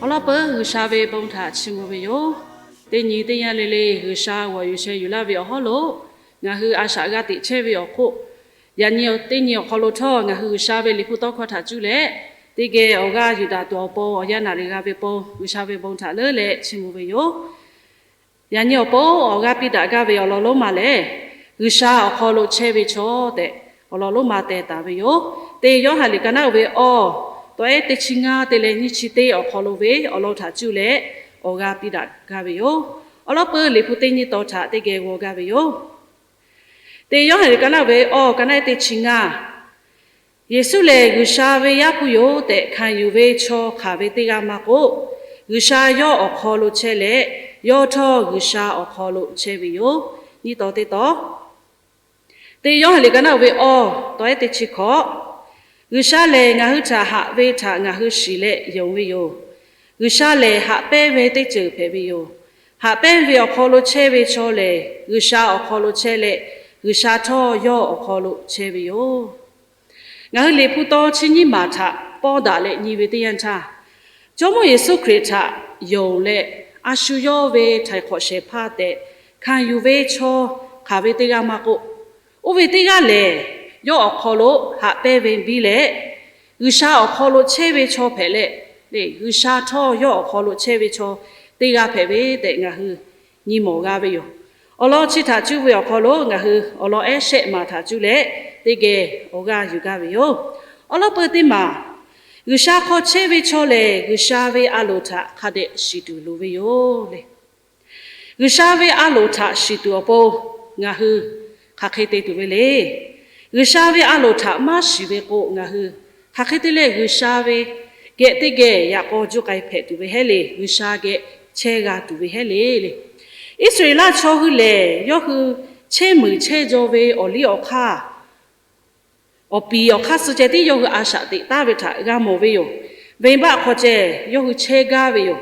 Awˬ lawn peuˬ G'uiˬsha ve bon htaꞈ chiˇ mvuh ve yoˬ. Teˇ nyi teˇ yanˇ le le G'uiˬsha g'awˬ yuˬ sheh yuˬ laˇ ve awˬ hawˉ lo ngaˬ hui a shaꞈ g'a teꞈ chehˇ ve awˬ hk'oˆ, yaꞈ nyi teˇ nyi awˬ hk'aw lo htawˇ ngaˬ hui G'uiˬsha ve Liꞈ hpu tawˇ hkawˇ htaꞈ cuˇ leh, teˇ geh awˬ g'aˇ yuˬ daꞈ tuˬ awˬ pon awˬ yanˇ naˍ riˍ g'a ve pon G'uiˬsha ve bon htaꞈ leuˉ leh chiˇ mvuh ve yoˬ. Yaꞈ nyi awˬ pon awˬ g'aˇ piˇ daꞈ gaˇ ve awˬ lawn lonˉ ma lehˬ, G'uiˬsha awˬ hk'aw lo chehˇ ve chaw tehꞈ awˬ lawn lonˉ ma teh taˍ ve yoˬ. Teˇ Yoˇhanˬ liꞈ ka naˆ uiˍ ve awˇ, tawˇ ehˉ teˇ chi ngaˇ te leh nyiˇ chi teˇ awˬ hk'aw lo ve awˬ lawn htaꞈ cuˇ leh awˬ g'aˇ piˇ daꞈ gaˇ ve yoˬ. Awˬ lawn peuˬ Liꞈ hpu teˇ nyi taw htaꞈ teˇ geh g'aw gaˇ ve yoˬ. Teˇ Yoˇhanˬ liꞈ ka naˆ ve awˇ, ka naˆ ehˉ teˇ chi ngaˇ. Yeˍsuˆ lehˬ G'uiˬsha ve Yaˇ hpu yoˬ tehꞈ hkanˍ yuˬ ve chaw hk'aˬ ve teˇ g'aˇ maˇ k'oˆ, G'uiˬsha yawˇ awˬ hk'aw lo chehˇ leh, yawˇ htawˇ G'uiˬsha awˬ hk'aw lo chehˇ ve yoˬ. Nyiˇ taw teˇ taw. Teˇ Yoˇhanˬ liꞈ ka naˆ uiˍ ve awˇ, tawˇ ehˉ teˇ chi hkawꞈ. G'uiˬsha lehˬ ngaˬ hui htaꞈ haꞈ ve htaꞈ ngaˬ hui shiˍ leh yonˍ ve yoˬ. G'uiˬsha lehˬ haꞈ pehnˇ ve teˇ ceuˬ hpehꞈ ve yoˬ. Haꞈ pehnˇ ve awˬ hk'aw lo chehˇ ve chaw lehˬ, G'uiˬsha awˬ hk'aw lo chehˇ leh, G'uiˬsha htawˇ yawˇ awˬ hk'aw lo chehˇ ve yoˬ. Ngaˬ hui Liꞈ hpu taw chi nyiˇ maˬ htaꞈ pawˇ daꞈ leh nyi ve teˇ yanˇ htaˇ, Jawˇmawˇ Yeˍsuˆ Hkriꞈ htaꞈ yonˍ leh, a shu yawˇ ve htaiˍ hk'awꞈ shehˍ hpaˇ tehꞈ hkanˍ yuˬ ve chaw hk'aˬ ve teˇ g'aˇ maˇ k'oˆ, oˇ ve teˇ g'aˇ lehˬ, yawˇ awˬ hk'aw lo haꞈ pehnˇ ve biˇ leh, G'uiˬsha awˬ hk'aw lo chehˇ ve chaw hpehꞈ leh, G'uiˬsha htawˇ yawˇ awˬ hk'aw lo chehˇ ve chaw teˇ g'aˇ hpehꞈ ve tehꞈ ngaˬ hui nyi mawˬ g'a ve yoˬ. Awˬ lawn chi htaꞈ cuˇ ve awˬ hk'aw lo ngaˬ hui awˬ lawn ehˉ shehˆ maˬ htaꞈ cuˇ leh teˇ geh awˬ g'aˇ yuˬ gaˇ ve yoˬ. Awˬ lawn peuˬ teˇ maˬ, G'uiˬsha hk'aw chehˇ ve chaw lehˬ G'uiˬsha ve a loˍ htaꞈ hk'a dehꞈ shiˍ tuˬ loˍ ve yoˬ le. G'uiˬsha ve a loˍ htaꞈ shiˍ tuˬ awˬ pon ngaˬ hui hk'aˬ hk'e te tuˬ ve le. G'uiˬsha ve a loˍ htaꞈ maˇ shiˍ ve k'o, ngaˬ hui hk'aˬ hk'e te leh G'uiˬsha ve geh teˇ geh yaꞈ k'aw juˇ k'ai hpehꞈ tuˬ ve hehˉ le. G'uiˬsha geh chehˇ g'a tuˬ ve hehˉ le le. Iˉsaˍreˍlaˆ chaw hui lehˬ, yawˇ hui chehˇ muiˬ chehˇ jaw ve awˬ liˇ awˬ hk'aˇ, awˬ piˍ awˬ hk'aˇ suh ceh tiˉ yawˇ hui a shaꞈ teꞈ taˉ ve htaꞈ g'a mawˬ ve yoˬ. Venˇbaˆ hk'aw ceh yawˇ hui chehˇ gaˇ ve yoˬ.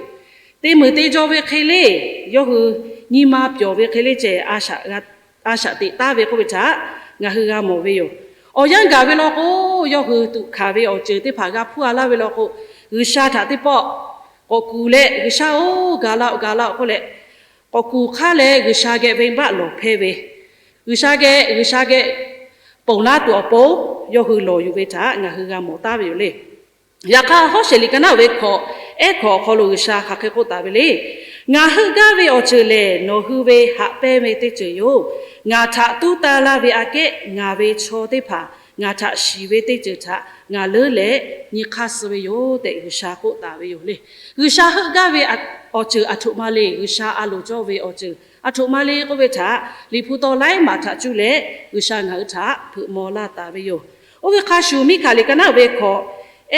Te muiˬ te jaw ve hk'e le, yawˇ hui nyi ma pyawˬ ve hk'e le ceh a shaꞈ teꞈ taˉ ve k'oˆ ve htaꞈ ngaˬ hui g'a mawˬ ve yoˬ. Awˬ yanˇ gaˬ ve law k'o, yawˇ hui tuꞈ hkanˍ ve awˬ ceuˬ teˇ hpaˍ g'a hpuˇ a laˇ ve law k'o, G'uiˬsha htaꞈ teˇ pawˆ k'awꞈ kuˬ leh, G'uiˬsha-oˬ, ga laˇ-oˆ, ga laˇ-oˆ k'oˆ leh, k'awꞈ kuˬ hk'aˇ leh G'uiˬsha geh venˇbaˆ lawˬ hpehˇ ve, G'uiˬsha geh, G'uiˬsha geh ponˬ laˇ tuˬ awˬ pon yawˇ hui lawˬ yuˬ ve htaꞈ ngaˬ hui g'a mawˬ taˉ ve yoˬ le. Yaꞈ hk'aˇ, Hawˉsheˍ liꞈ ka naˆ ve hkawꞈ ehˉ hkawꞈ awˬ hk'aw lo G'uiˬsha hk'aˬ hk'e k'oˆ taˍ ve le. Ngaˬ heuˆ gaˇ ve awˬ ceuˬ lehˬ, nawˬ hui ve haꞈ pehnˇ ve teˇ ceuˬ yoˬ. Ngaˬ htaꞈ tuˉ taˇ laˇ ve aꞈ kehˉ ngaˬ ve chaw teˇ hpaˍ ngaˬ htaꞈ shiˍ ve teˇ ceuˬ htaꞈ ngaˬ leuˉ leh nyi hk'aˇ suh ve yoˬ tehꞈ G'uiˬsha k'oˆ taˍ ve yoˬ le. G'uiˬsha heuˆ gaˇ ve awˬ ceuˬ aˬ htoꞈ ma le. G'uiˬsha a loˍ cawˇ ve awˬ ceuˬ aˬ htoꞈ ma le k'oˆ ve htaꞈ Liꞈ hpu taw laiˉ maˬ htaꞈ cuˇ leh G'uiˬsha ngaˬ hui htaꞈ hpeuꞈ maw laˇ taˍ ve yoˬ. Oˇ ve hk'a shuˍ, Miˉhkaˍ liꞈ ka naˆ ve hkawꞈ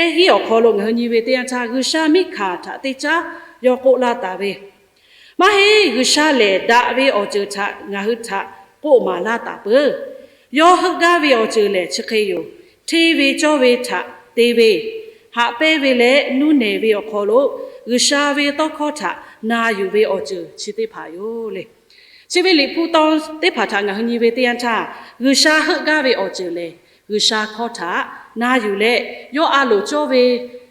ehˉ hiˉ awˬ hk'aw lo ngaˬ hui nyi ve teˇ yanˇ htaˇ, G'uiˬsha Miˉhkaˍ htaꞈ teˇ caˉ yawˇ k'oˆ laˇ taˍ ve, Maˇ heˆ, G'uiˬsha lehˬ daꞈ ve awˬ ceuˬ htaꞈ ngaˬ hui htaꞈ k'oˆ maˍ laˇ taˍ peuˬ. Yawˇ heuˆ gaˇ ve awˬ ceuˬ lehˬ chi hk'e yoˬ. Hteˇ ve cawˇ ve htaꞈ te ve, haꞈ pehnˇ ve leh nuˇ nehˬ ve awˬ hk'aw lo G'uiˬsha ve tawˇ hkawˇ htaꞈ na yuˬ ve awˬ ceuˬ chi teˇ hpaˍ yoˬ le. Chi ve Liꞈ hpu taw teˇ hpaˍ htaꞈ ngaˬ hui nyi ve teˇ yanˇ htaˇ, G'uiˬsha heuˆ gaˇ ve awˬ ceuˬ lehˬ, G'uiˬsha hkawˇ htaꞈ na yuˬ leh, yawˇ a loˍ cawˇ ve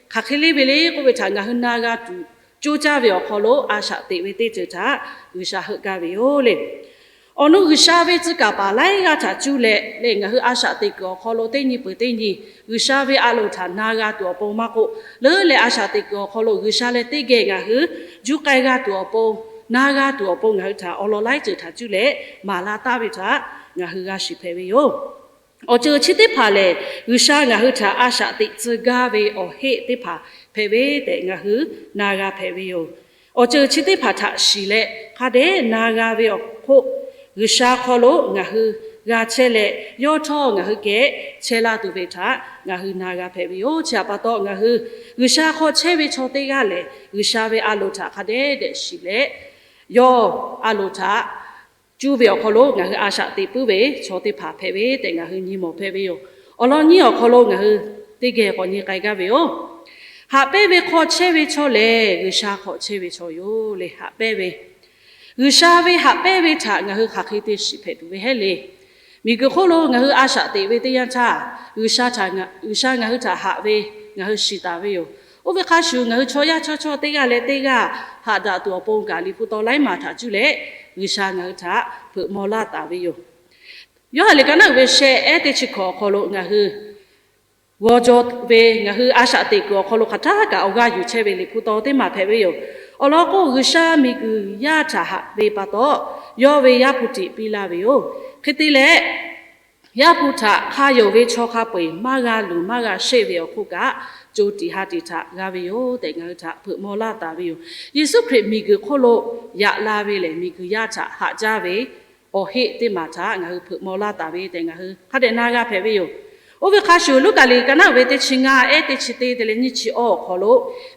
hk'aˬ hk'e le ve le k'oˆ ve htaꞈ ngaˬ hui na g'a tuˬ coˇ caˇ ve awˬ hk'aw lo a shaꞈ teꞈ ve teˇ ceuˬ htaꞈ G'uiˬsha heuˆ gaˇ ve yoˬ le. Awˬ nu G'uiˬsha ve tcuh kaˍ paˍ laiˉ g'aˇ htaꞈ cuˇ leh leh, ngaˬ hui a shaꞈ teꞈ kuiˬ awˬ hk'aw lo teˇ nyi peuˬ teˇ nyi G'uiˬsha ve a loˍ htaꞈ na g'a tuˬ awˬ pon maˇ k'oˆ, leuˉ leh a shaꞈ teꞈ kuiˬ awˬ hk'aw lo G'uiˬsha leh teˇ geh ngaˬ hui juˇ k'ai g'a tuˬ awˬ pon, na g'a tuˬ awˬ pon ngaˬ hui htaꞈ awˬ lawn laiˉ ceuˬ htaꞈ cuˇ leh maˍ la taˉ ve htaꞈ ngaˬ hui g'a shiˍ hpehꞈ ve yoˬ. Awˬ ceuˬ chi teˇ hpaˍ lehˬ, G'uiˬsha ngaˬ hui htaꞈ a shaꞈ teꞈ tcuh gaˇ ve awˬ heˆ teˇ hpaˍ hpehꞈ ve tehꞈ ngaˬ hui na g'a hpehꞈ ve yoˬ. Awˬ ceuˬ chi teˇ hpaˍ htaꞈ shiˍ leh hk'a dehꞈ na g'a ve awˬ hk'oˆ, G'uiˬsha hk'aw lo ngaˬ hui g'a chehˇ leh, yawˇ htawˇ ngaˬ hui geh chehˇ laˇ tuˬ ve htaꞈ ngaˬ hui na g'a hpehꞈ ve yoˬ. Chi htaꞈ pa taw, ngaˬ hui G'uiˬsha hk'aw chehˇ ve chaw teˇ g'aˇ lehˬ, G'uiˬsha ve a loˍ htaꞈ hk'a dehꞈ dehꞈ shiˍ leh, yawˇ a loˍ htaꞈ cuˇ ve awˬ hk'aw lo ngaˬ hui a shaꞈ teꞈ puiˉ ve chaw teˇ hpaˍ hpehꞈ ve tehꞈ ngaˬ hui nyi mawˬ hpehꞈ ve yoˬ. Awˬ lawn nyiˇ awˬ hk'aw lo ngaˬ hui teˇ geh k'awꞈ nyi k'ai gaˇ ve yoˬ. Haꞈ pehnˇ ve hk'aw chehˇ ve chaw lehˬ, G'uiˬsha hk'aw chehˇ ve chaw yoˬ le. Haꞈ pehnˇ ve, G'uiˬsha ve haꞈ pehnˇ ve htaꞈ ngaˬ hui hk'aˬ hk'e te shiˍ hpehꞈ tuˬ ve hehˉ le. Miˬguiˬ hk'oˆ lo ngaˬ hui a shaꞈ teꞈ ve teˇ yanˇ htaˇ, G'uiˬsha ngaˬ hui htaꞈ haꞈ ve ngaˬ hui shiˍ taˍ ve yoˬ. Oˇ ve hk'a shuˍ ngaˬ hui chaw yaˇ chaw chawˇ teˇ g'aˇ leh teˇ g'aˇ haꞈ daꞈ tuˬ awˬ pon kaꞈ Liꞈ hpu taw laiˉ maˬ htaꞈ cuˇ leh G'uiˬsha ngaˬ hui htaꞈ hpeuꞈ maw laˇ taˍ ve yoˬ. Yoˇhanˬ liꞈ ka naˆ uiˍ ve sheh ehˉ teˇ chi hkawꞈ awˬ hk'aw lo ngaˬ hui g'aw jaw ve ngaˬ hui a shaꞈ teꞈ kuiˬ awˬ hk'aw lo hk'aˬ htaˇ kaꞈ awˬ g'aˇ yuˬ chehˇ ve Liꞈ hpu taw teˇ maˬ hpehꞈ ve yoˬ. Awˬ lawn k'o, G'uiˬsha miˬguiˬ yaˇ htaꞈ haꞈ ve pa taw, yawˇ ve Yaˇ hpu tiꞈ piˇ laˇ ve yoˬ. Hk'e te leh, Yaˇ hpu htaꞈ hk'a yonˍ ve chaw hk'a peu-eˬ maˇ g'a luˬ maˇ g'a sheˆ ve awˬ hk'oˆ kaꞈ, co tiꞈ ha tiꞈ htaꞈ g'a ve yoˬ tehꞈ ngaˬ hui htaꞈ hpeuꞈ maw laˇ taˍ ve yoˬ. Yeˍsuˆ Hkriꞈ miˬguiˬ hk'oˆ lo yaꞈ la ve lehˬ, miˬguiˬ yaˇ htaꞈ haꞈ jaˇ ve awˬ heˆ teˇ maˬ htaꞈ ngaˬ hui hpeuꞈ maw laˇ taˍ ve tehꞈ ngaˬ hui hk'a dehꞈ na g'a hpehꞈ ve yoˬ. Oˇ ve hk'a shuˍ, Luˉkaꞈ liꞈ ka naˆ uiˍ ve teˇ chi ngaˇ ehˉ teˇ chi teˇ te leh nyiˇ chi awˇ awˬ hk'aw lo,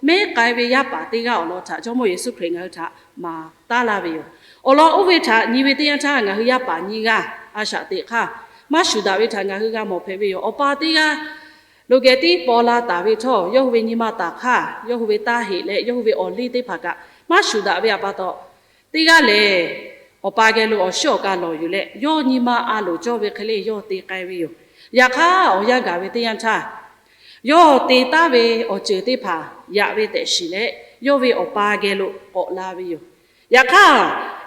mehˉ k'ai ve yaˇ paˍ teˇ g'aˇ awˬ lawn htaꞈ Jawˇmawˇ Yeˍsuˆ Hkriꞈ ngaˬ hui htaꞈ maˍ taˉ laˇ ve yoˬ. Awˬ lawn oˇ ve htaꞈ nyi ve teˇ yanˇ htaˇ, ngaˬ hui yaˇ paˍ nyiˇ g'aˇ a shaꞈ teꞈ hk'aˇ maˇ shuˍ daꞈ ve htaꞈ ngaˬ hui g'a mawˬ hpehꞈ ve yoˬ. Awˬ pa teˇ g'aˇ lo geh tiˉ paw la taˍ ve htawˇ, yawˇ hui ve nyi ma taˍ hk'aˇ, yawˇ hui ve taˇ heꞈ leh yawˇ hui ve awˬ liˇ teˇ hpaˍ kaꞈ maˇ shuˍ daꞈ ve pa taw, teˇ g'aˇ lehˬ awˬ pa geh lo awˬ shiˉ awˬ ka lawˬ yuˬ leh, yawˇ nyi ma a loˍ cawˇ ve hk'e le yawˇ te k'ai ve yoˬ. Yaꞈ hk'aˇ, awˬ yanˇ gaˬ ve teˇ yanˇ htaˇ, yawˇ te taˉ ve awˬ ceuˬ teˇ hpaˍ yaꞈ ve tehꞈ shiˍ leh, yawˇ ve awˬ pa geh lo k'awꞈ la ve yoˬ. Yaꞈ hk'aˇ,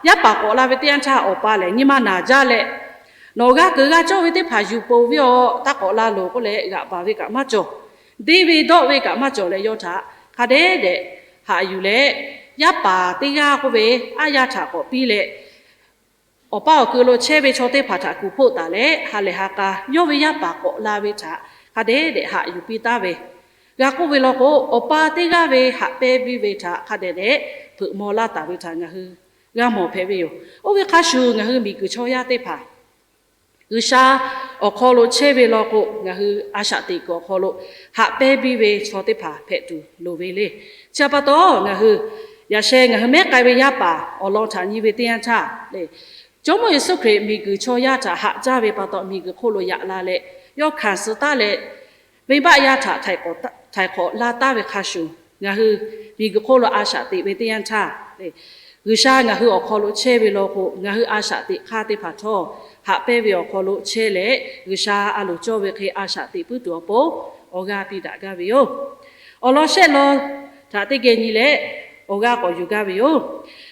yaˇ paˍ k'awꞈ la ve teˇ yanˇ htaˇ, awˬ pa lehˬ nyi ma naˬ jaˇ leh, Nawˬ g'a keunˍ g'a cawˇ ve teˇ hpaˍ yuˬ poˬ ve aˬ, taˇ k'awꞈ la loˬ k'oˆ leh, g'aꞈ baˬ ve kaꞈ maˇ cawˬ, deˇ ve dawˆ ve kaꞈ maˇ cawˬ leh, yawˇ htaꞈ hk'a dehꞈ dehꞈ haꞈ yuˬ leh, yaˇ paˍ teˇ g'aˇ k'oˆ ve aˉ yaˇ htaꞈ k'awꞈ piˇ leh, awˬ pa awˬ kuiˬ lo chehˇ ve chaw teˇ hpaˍ htaꞈ kuˬ hpoˆ taˍ leh, ha lehˬ ha k'a yawˇ ve yaˇ paˍ k'awꞈ la ve htaꞈ hk'a dehꞈ dehꞈ haꞈ yuˬ piˇ taˉ ve, g'a k'oˆ ve law k'o, awˬ pa teˇ g'aˇ ve haꞈ pehnˇ piˇ ve htaꞈ hk'a dehꞈ dehꞈ hpeuꞈ maw laˇ taˍ ve htaꞈ ngaˬ hui g'a mawˬ hpehꞈ ve yoˬ. Oˇ ve hk'a shuˍ, ngaˬ hui miˬguiˬ chaw yaˇ teˇ hpaˍ G'uiˬsha awˬ hk'aw lo chehˇ ve law k'o, ngaˬ hui a shaꞈ teꞈ kuiˬ awˬ hk'aw lo haꞈ pehnˇ piˇ ve chaw teˇ hpaˍ hpehꞈ tuˬ loˍ ve le. Chi htaꞈ pa taw, ngaˬ hui yaꞈ sheh ngaˬ hui mehˉ k'ai ve yaˇ paˍ awˬ lawn htaꞈ nyi ve teˇ yanˇ htaˇ le, Jawˇmawˇ Yeˍsuˆ Hkriꞈ miˬguiˬ chaw yaˇ htaꞈ haꞈ jaˇ ve pa taw, miˬguiˬ hk'oˆ lo yaꞈ la leh, yawˇ hkanˍ suh taˉ leh, venˇbaˆ yaˇ htaꞈ htaiˍ hk'awꞈ la taˉ ve hk'a shuˍ, ngaˬ hui miˬguiˬ hk'oˆ lo a shaꞈ teꞈ ve teˇ yanˇ htaˇ le, G'uiˬsha ngaˬ hui awˬ hk'aw lo chehˇ ve law k'o, ngaˬ hui a shaꞈ teꞈ hk'aˇ teˇ hpaˍ htawˇ, haꞈ pehnˇ ve awˬ hk'aw lo chehˇ leh, G'uiˬsha a loˍ cawˇ ve hk'e a shaꞈ teꞈ puiˉ tuˬ awˬ pon awˬ g'aˇ piˇ daꞈ gaˇ ve yoˬ. Awˬ lawn shehˆ lawn htaꞈ teˇ geh nyi leh awˬ g'aˇ k'awꞈ yuˬ gaˇ ve yoˬ.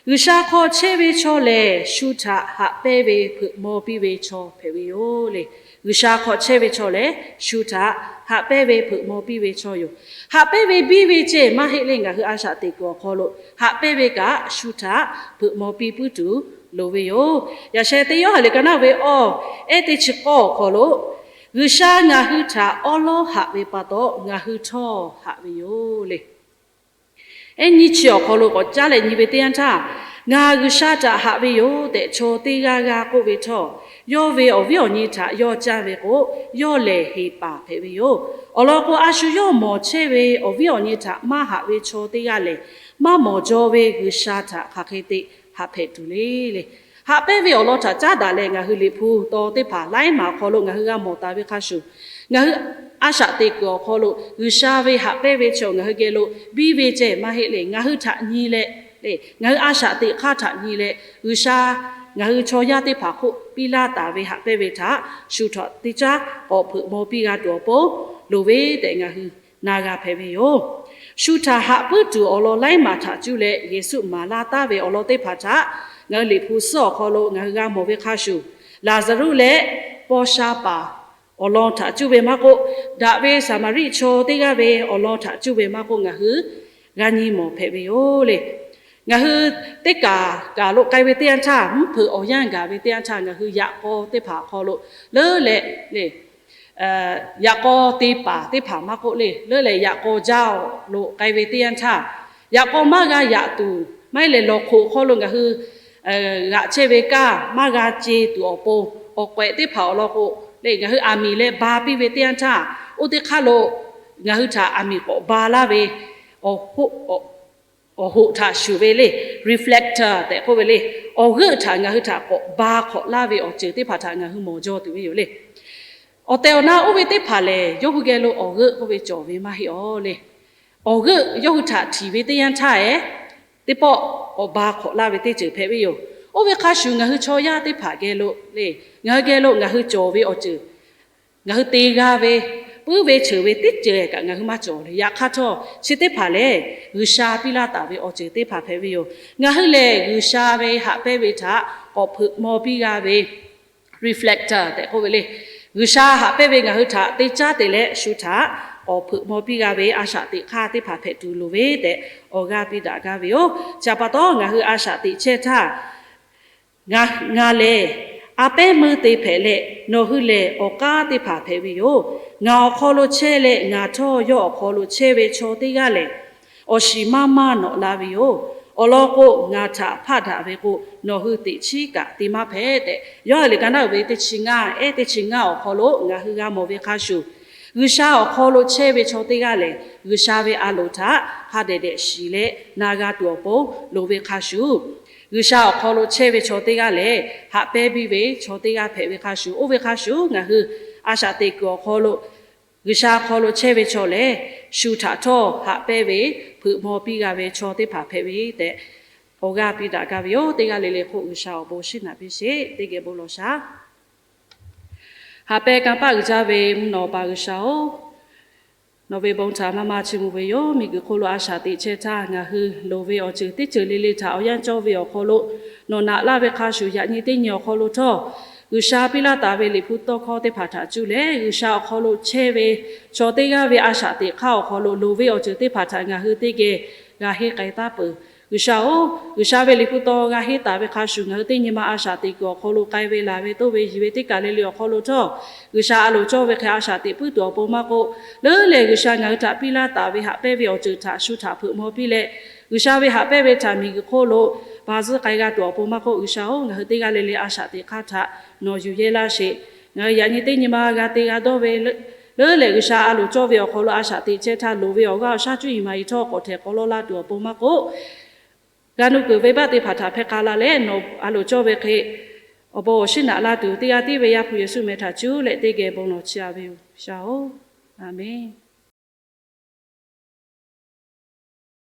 G'uiˬsha hk'aw chehˇ ve chaw lehˬ, shu htaꞈ haꞈ pehnˇ ve hpeuꞈ maw piˇ ve chaw hpehꞈ ve yoˬ le. G'uiˬsha hk'aw chehˇ ve chaw lehˬ, shu htaꞈ haꞈ pehnˇ ve hpeuꞈ maw piˇ ve chaw yoˬ. Haꞈ pehnˇ ve biˇ ve ceh maˇ heˆ le, ngaˬ hui a shaꞈ teꞈ kuiˬ awˬ hk'aw lo haꞈ pehnˇ ve kaꞈ shu htaꞈ hpeuꞈ maw piˇ puiˉ tuˬ loˍ ve yoˬ. Yaꞈ sheh teˇ Yoˇhanˬ liꞈ ka naˆ ve awˇ, ehˉ teˇ chi k'awˇ awˬ hk'aw lo, G'uiˬsha ngaˬ hui htaꞈ awˉ lawˉ haꞈ ve pa taw, ngaˬ hui htawˇ haꞈ ve yoˬ le. Ehˉ nyiˇ chi awˬ hk'aw lo k'awꞈ caˉ leh nyi ve teˇ yanˇ htaˇ, Ngaˬ G'uiˬsha htaꞈ haꞈ ve yoˬ tehꞈ chaw teˇ g'aˇ g'aˇ k'oˆ ve htawˇ, yawˇ ve awˬ viˉ awˬ nyi htaꞈ yawˇ canˇ ve k'o, yawˇ lehˬ heˍ paˍ hpehꞈ ve yoˬ. Awˬ lawn k'o, a shu yawˇ mawˬ chehˇ ve awˬ viˉ awˬ nyi htaꞈ maˇ haꞈ ve chaw teˇ g'aˇ lehˬ, maˇ mawˬ jaw ve G'uiˬsha htaꞈ hk'aˬ hk'e te haꞈ hpehꞈ tuˬ le le. Haꞈ pehnˇ ve awˬ lawn htaꞈ caˉ daꞈ leh, ngaˬ hui Liꞈ hpu taw teˇ hpaˍ laiˉ maˬ awˬ hk'aw lo ngaˬ hui g'a mawˬ taˍ ve hk'a shuˍ, ngaˬ hui a shaꞈ teꞈ kuiˬ awˬ hk'aw lo G'uiˬsha ve haꞈ pehnˇ ve chaw ngaˬ hui geh lo biˇ ve ceh maˇ heˆ le. Ngaˬ hui htaꞈ nyi leh, ngaˬ hui a shaꞈ teꞈ hk'aˇ htaꞈ nyi leh, G'uiˬsha ngaˬ hui chaw yaˇ teˇ hpaˍ hk'oˆ piˇ laˇ taˍ ve haꞈ pehnˇ ve htaꞈ shu htaꞈ teˇ caˉ k'awꞈ hpeuꞈ maw piˇ g'a tuˬ awˬ pon loˍ ve tehꞈ ngaˬ hui na g'a hpehꞈ ve yoˬ. Shu htaꞈ haꞈ puiˉ tuˬ awˬ lawn laiˉ maˬ htaꞈ cuˇ leh Yeˍsuˆ maˍ laˇ taˉ ve awˬ lawn teˇ hpaˍ htaꞈ ngaˬ hui Liꞈ hpu suhˉ awˬ hk'aw lo ngaˬ hui g'a mawˬ ve hk'a shuˍ, Laˍzaˍruˆ leh paw sha paˍ awˬ lawn htaꞈ cuˇ ve maˇ k'oˆ, daꞈ ve Saˍmaˍriˆ chaw teˇ g'aˇ ve awˬ lawn htaꞈ cuˇ ve maˇ k'oˆ, ngaˬ hui g'a nyi mawˬ hpehꞈ ve yoˬ le. Ngaˬ hui teˇ kaˬ kaˬ lo k'ai ve teˇ yanˇ htaˇ, mvuhˇ hpeuꞈ awˬ yanˇ gaˬ ve teˇ yanˇ htaˇ, ngaˬ hui yaꞈ k'aw teˇ hpaˍ awˬ hk'aw lo leuˉ leh le, yaꞈ k'aw te paˍ teˇ hpaˍ maˇ k'oˆ le, leuˉ leh yaꞈ k'aw jaˇ lo k'ai ve teˇ yanˇ htaˇ, yaꞈ k'aw maˇ g'a yaꞈ tuˬ maˇ heˆ leh, lawˬ hk'oꞈ hk'aw lo ngaˬ hui g'aꞈ chehˇ ve kaˇ maˇ g'a ce tuˬ awˬ pon, awˬ k'awehꞈ teˇ hpaˍ awˬ lawn k'o le, ngaˬ hui aˬ miˍ leh ba piˇ ve teˇ yanˇ htaˇ, oˇ teˇ hk'aˇ lo ngaˬ hui htaꞈ aˬ miˍ k'awꞈ ba laˇ ve awˬ hoˆ htaꞈ shuˍ ve le, reflector tehꞈ k'oˆ ve le. Awˬ g'euˆ htaꞈ ngaˬ hui htaꞈ k'awꞈ ba hk'awꞈ laˇ ve awˬ ceuˬ teˇ hpaˍ htaꞈ ngaˬ hui mawˬ jaw tuˬ ve yoˬ le. Awˬ tehˬ awˬ na oˇ ve teˇ hpaˍ lehˬ, yawˇ hui geh lo awˬ g'euˆ k'oˆ ve cawˬ ve maˇ heˆ aw le. Awˬ g'euˆ yawˇ hui htaꞈ htiˍ ve teˇ yanˇ htaˇ ehˉ, teˇ pawˆ k'awꞈ ba hk'awꞈ laˇ ve teˇ ceuˬ hpehꞈ ve yoˬ. Oˇ ve hk'a shuˍ ngaˬ hui chaw yaˇ teˇ hpaˍ geh lo le, ngaˬ hui geh lo ngaˬ hui cawˬ ve awˬ ceuˬ, ngaˬ hui te g'a ve, puiˉ ve cheuˬ ve teˇ ceuˬ kaꞈ ngaˬ hui maˇ cawˬ le. Yaꞈ hk'aˇ htawˇ, chi teˇ hpaˍ lehˬ G'uiˬsha piˇ laˇ taˍ ve awˬ ceuˬ teˇ hpaˍ hpehꞈ ve yoˬ. Ngaˬ hui lehˬ G'uiˬsha ve haꞈ pehnˇ ve htaꞈ k'awꞈ hpeuꞈ maw piˇ g'a ve reflector tehꞈ k'oˆ ve le. G'uiˬsha haꞈ pehnˇ ve ngaˬ hui htaꞈ te caˉ te leh shu htaꞈ k'awꞈ hpeuꞈ maw piˇ g'a ve a shaꞈ teꞈ hk'aˇ teˇ hpaˍ hpehꞈ tuˬ loˍ ve tehꞈ awˬ g'aˇ piˇ daꞈ gaˇ ve yoˬ. Chi pa taw, ngaˬ hui a shaꞈ teꞈ chehˇ htaˇ, ngaˬ lehˬ a pehˉ meuˇ te hpehꞈ leh, nawˬ hui lehˬ awˬ k'aˉ teˇ hpaˍ hpehꞈ ve yoˬ. Ngaˬ awˬ hk'aw lo chehˇ leh ngaˬ htawˇ yawˇ awˬ hk'aw lo chehˇ ve chaw teˇ g'aˇ lehˬ, awˬ shiˍ maˇ maˇ nawꞈ la ve yoˬ. Awˬ lawn k'o, ngaˬ htaꞈ hpaˆ daꞈ ve k'o, nawˬ hui teꞈ chiˉ kaꞈ te maˇ hpehꞈ tehꞈ, Yoˇhanˬ liꞈ ka naˉ uiˍ ve teˇ chi ngaˇ, ehˉ teˇ chi ngaˇ awˬ hk'aw lo ngaˬ hui g'a mawˬ ve hk'a shuˍ, G'uiˬsha awˬ hk'aw lo chehˇ ve chaw teˇ g'aˇ lehˬ, G'uiˬsha ve a loˍ htaꞈ hk'a dehꞈ dehꞈ shiˍ leh na g'a tuˬ awˬ pon loˍ ve hk'a shuˍ, G'uiˬsha awˬ hk'aw lo chehˇ ve chaw teˇ g'aˇ lehˬ, haꞈ pehnˇ biˇ ve chaw teˇ g'aˇ hpehꞈ ve hk'a shuˍ, oˇ ve hk'a shuˍ ngaˬ hui a shaꞈ teꞈ kuiˬ awˬ hk'aw lo G'uiˬsha hk'aw lo chehˇ ve chaw lehˬ, shu htaꞈ htawˇ haꞈ pehnˇ ve, hpeuꞈ maw piˇ g'a ve chaw teˇ hpaˍ hpehꞈ ve tehꞈ awˬ g'aˇ piˇ daꞈ gaˇ ve yoˬ. Teˇ g'aˇ le le hk'oˆ G'uiˬsha awˬ bon shiˉ naꞈ piˇ sheˍ. Teˇ geh bon lawˬ shaˍ. Haꞈ pehnˇ kanˇ paˆ uiˍ jaˇ ve mvuhˇ naw pa G'uiˬsha-oˬ, nawˬ ve bon htaꞈ maˇ maˇ chiˇ mvuh ve yoˬ. Miˬguiˬ hk'oˆ lo a shaꞈ teꞈ chehˇ htaˇ, ngaˬ hui loˍ ve awˬ ceuˬ teˇ ceuˬ le le htaꞈ awˬ yanˇ cawˇ ve awˬ hk'aw lo nawˬ naꞈ laˇ ve hk'a shuˍ, yaꞈ nyi teˇ nyi awˬ hk'aw lo htawˇ, G'uiˬsha piˇ laˇ taˍ ve liꞈ hpu tawˇ hkawˇ teˇ hpaˍ htaꞈ cuˇ leh, G'uiˬsha awˬ hk'aw lo chehˇ ve chaw teˇ g'aˇ ve a shaꞈ teꞈ hk'aˇ awˬ hk'aw lo loˍ ve awˬ ceuˬ teˇ hpaˍ htaꞈ ngaˬ hui teˇ geh g'a henˇ k'ai taˉ peuˬ. G'uiˬsha-oˬ, G'uiˬsha ve liꞈ hpu taw g'a henˇ taˍ ve hk'a shuˍ, ngaˬ hui teˇ nyi ma a shaꞈ teꞈ kuiˬ awˬ hk'aw lo k'ai ve laˬ ve toˇ ve yiˬ ve teˇ kaˬ le le awˬ hk'aw lo htawˇ, G'uiˬsha a loˍ cawˇ ve hk'e a shaꞈ teꞈ puiˉ tuˬ awˬ pon maˇ k'oˆ, leuˉ lehˬ G'uiˬsha ngaˬ hui htaꞈ piˇ laˇ taˍ ve haꞈ pehnˇ ve awˬ ceuˬ htaꞈ shu htaꞈ hpeuꞈ maw piˇ leh, G'uiˬsha ve haꞈ pehnˇ ve htaꞈ miˬguiˬ hk'oˆ lo baˬ zuhˆ k'ai g'a tuˬ awˬ pon maˇ k'oˆ, G'uiˬsha-oˬ, ngaˬ hui teˇ g'aˇ le le a shaꞈ teꞈ hk'aˇ htaꞈ nawˬ yuˬ yehˇ laˇ sheˍ. Ngaˬ hui yaꞈ nyi teˇ nyi ma g'a te g'a dawˇ ve leuˉ lehˬ G'uiˬsha a loˍ cawˇ ve awˬ hk'aw lo a shaꞈ teꞈ chehˇ htaˇ, loˍ ve awˬ g'aˇ awˬ shaˉ cuˇ yiˍ maˍ yiˍ htawˇ k'awꞈ htehꞈ k'aw lawˇ laˇ tuˬ awˬ pon maˇ k'oˆ, g'a nuˇ kuiˬ venˇbaˆ teˇ hpaˍ htaꞈ hpehˇ k'a la leh nawˬ a loˍ cawˇ ve hk'e awˬ bon awˬ shiˉ naꞈ laˇ tuˬ, teˇ g'aˇ tiˉ ve Yaˇ hpu Yeˍsuˆ meh htaꞈ cuˇ leh teˇ geh bon lawˬ chiˇ a ve yoˬ, G'uiˬsha-oˬ. A menˬ.